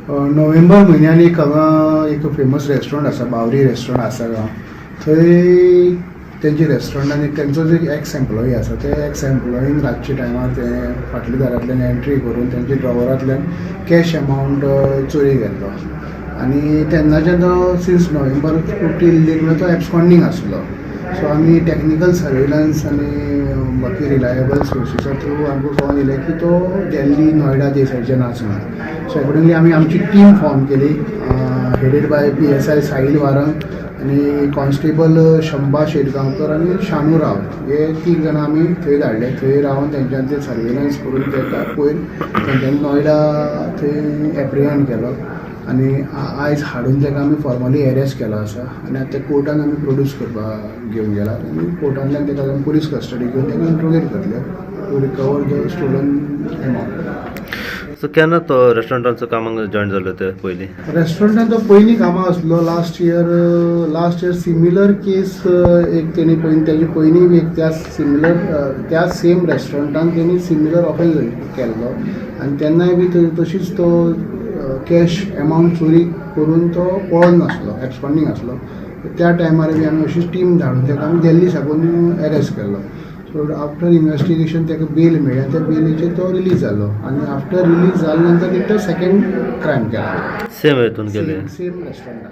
नोव्हेंबर म्हयन्यान एक हांगा एक फेमस रेस्टॉरंट आसा, बावरी रेस्टॉरंट आसा थंय. तेंच्या रेस्टॉरंटान एक तेंचो जो एक्स एम्प्लॉई आसा, ते एक्स एम्प्लॉईन रातच्या टायमार ते फाटल्या दारांतल्यान एंट्री करून तेंच्या ड्रॉवरांतल्यान कॅश अमावंट चोरी केल्लो आनी तेन्नाच्यान तो सिन्स नोव्हेंबर टील डेट म्हणल्यार तो एब्सकॉन्डींग आसलो. सो आमी टॅक्निकल सर्वेलन्स आनी बाकी रिलायबल सोर्सीसा थ्रू आमकां कळोन येयलें की तो दिल्ली, नोयडा ते सायडीच्यान आसा म्हणून. सो एकॉर्डिंगली आमी आमची टीम फॉर्म केली, headed by PSI Sahil Warang आनी कॉन्स्टेबल शंबा शेटगांवकर आनी शानू राव. हे तीग जाणां आमी थंय धाडले. थंय रावन तेंच्यान ते सर्वेलन्स करून तेका पयर तेंच्यांनी नोयडा थंय एप्रिहेंड केलो आनी आयज हाडून ताका आमी फॉर्मली अरेस्ट केलो आसा आनी आतां कोर्टान आमी प्रोड्यूस करपाक घेवन गेला आनी कोर्टांतल्यान ताका आमी पुलीस कस्टडी घेवन ताका इंट्रोगेट करतले to recover the stolen amount. So केन्ना तो रेस्टॉरंटाचो कामाक जॉयन जालो ते पयलीं? रेस्टॉरंटान तो पयलीं कामाक आसलो. Last year similar case एक तेणी पयलीं, तेजे पयलीं बी एक त्या सिमिलर, त्या सेम रेस्टॉरंटान तेणी सिमिलर ऑफेन्स केल्लो आनी तेन्नाय बी तशीच तो कॅश एमावंट चोरी करून तो पळोन नासलो, एब्सकॉन्डींग आसलो. त्या टायमार बी आमी अशीच टीम धाडून ताका आमी दिल्ली साकून अरेस्ट केल्लो. सो आफ्टर इन्वेस्टिगेशन ताका बेल मेळ्ळी आनी त्या बेलीचेर तो रिलीज जालो आनी आफ्टर रिलीज जाल्या नंतर तो सेकंड क्रायम केला. सेम हेतून केले? सेम रेस्टॉरंटान.